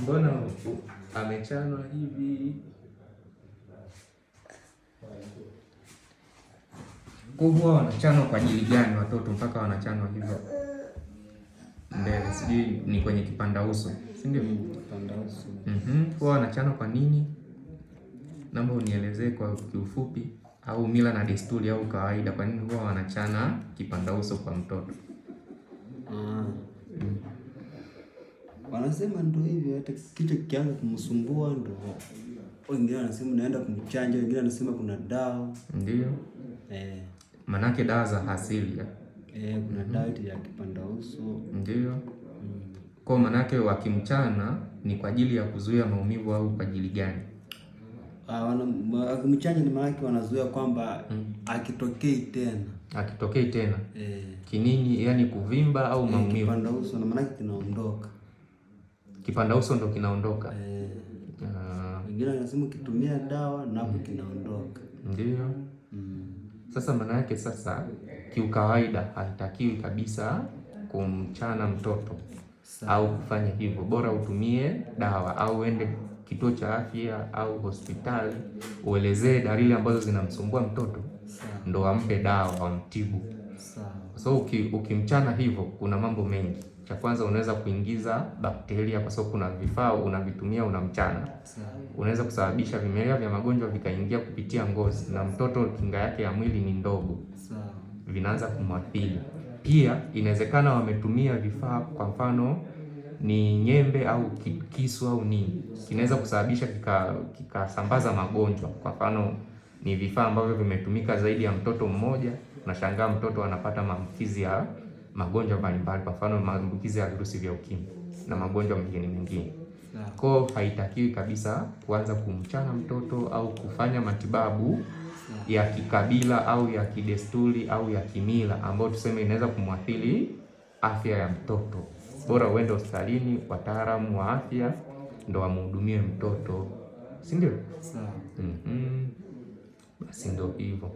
Mbona amechanwa hivi? Kwa huwa wanachanwa kwa ajili gani watoto mpaka wanachanwa hivyo mbele? Sijui ni kwenye kipanda uso, si ndio? Kipanda uso. Huwa wanachanwa kwa nini? Naomba unielezee kwa kiufupi, au mila na desturi au kawaida, kwa nini huwa wanachana kipanda uso kwa mtoto? Wanasema ndo hivyo, hata kichwa kikianza kumsumbua ndo wengine wanasema naenda kumchanja, wengine wanasema kuna dawa. Ndio. Manake dawa za asili ya. Kuna dawa ya kipanda uso. Ndio. Kwa manake wakimchana ni kwa ajili ya kuzuia maumivu au kwa ajili gani? Wakimchanja ni maanake wanazuia kwamba akitokei tena. Akitokei tena. Kinini, yani kuvimba au maumivu. Kipanda uso na maanake kinaondoka. Kipanda uso ndo kinaondoka. Wengine wanasema ukitumia dawa napo kinaondoka. Ndio. Sasa maana yake sasa kiukawaida haitakiwi kabisa kumchana mtoto au kufanya hivyo. Bora utumie dawa au uende kituo cha afya au hospitali uelezee dalili ambazo zinamsumbua mtoto, ndo ampe dawa wamtibu. Kwa sababu ukimchana hivyo kuna mambo mengi. Cha kwanza unaweza kuingiza bakteria kwa sababu kuna vifaa unavitumia unamchana. Unaweza kusababisha vimelea vya magonjwa vikaingia kupitia ngozi, na mtoto kinga yake ya mwili ni ndogo. Vinaanza kumwathiri. Pia inawezekana wametumia vifaa, kwa mfano ni nyembe au kisu au nini, kinaweza kusababisha kikasambaza magonjwa. Kwa mfano ni vifaa ambavyo vimetumika zaidi ya mtoto mmoja, unashangaa mtoto anapata maambukizi ya magonjwa mbalimbali, kwa mfano maambukizi ya virusi vya ukimwi na magonjwa mengine mengine. Kwa haitakiwi kabisa kuanza kumchana mtoto au kufanya matibabu ya kikabila au ya kidesturi au ya kimila ambayo tuseme inaweza kumwathiri afya ya mtoto. Bora uende hospitalini, wataalamu wa afya ndo wamhudumie mtoto, si ndio? Sawa. Basi ndo hivyo.